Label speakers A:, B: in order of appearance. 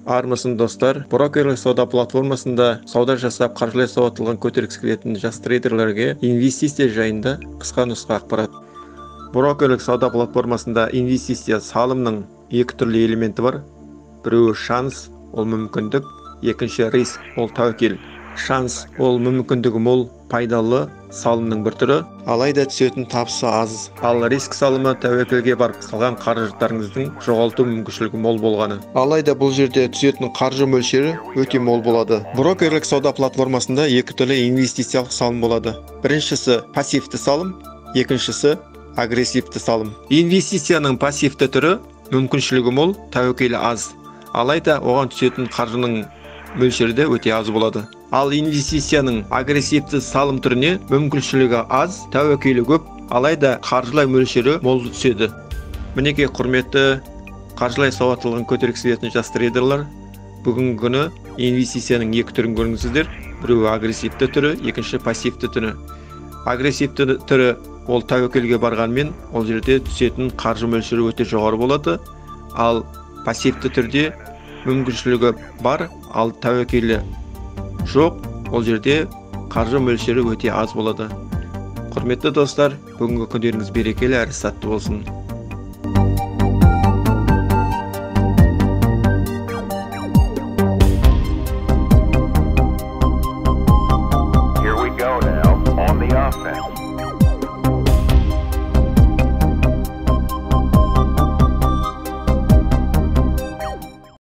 A: Армысың, достар! Брокерлік сауда платформасында сауда жасап, қаржылай сауаттылығын көтергісі келетін жас трейдерлерге инвестиция жайында қысқа нұсқа ақпарат. Брокерлік сауда платформасында инвестиция салымның екі түрлі элементі бар. Біреуі шанс, ол мүмкіндік, екінші риск, ол тәуекел. Шанс ол мүмкіндігі мол, пайдалы салымның бір түрі, алайда түсетін табысы аз. Ал риск салымы тәуекелге барып салған қаражаттарыңыздың жоғалту мүмкіншілігі мол болғаны. Алайда бұл жерде түсетін қаржы мөлшері өте мол болады. Брокерлік сауда платформасында екі түрлі инвестициялық салым болады. Біріншісі пассивті салым, екіншісі агрессивті салым. Инвестицияның пассивті түрі мүмкіншілігі мол, тәуекелі аз. Алайда оған түсетін қаржының мөлшері де өте аз болады. Ал инвестицияның агрессивті салым түріне мүмкіншілігі аз, тәуекелі көп, алайда қаржылай мөлшері мол түседі. Мінекей, құрметті қаржылай сауаттылығын көтергісі келетін жас трейдерлар, бүгінгі күні инвестицияның екі түрін көрдіңіздер. Біреуі агрессивті түрі, екінші пассивті түрі. Агрессивті түрі ол тәуекелге барғанмен, ол жерде түсетін қаржы мөлшері өте жоғары болады. Ал пассивті түрде мүмкіншілігі бар, ал тәуекелі жоқ, ол жерде қаржы мөлшері өте аз болады. Құрметті достар, бүгінгі күндеріңіз берекелі әрі сәтті болсын.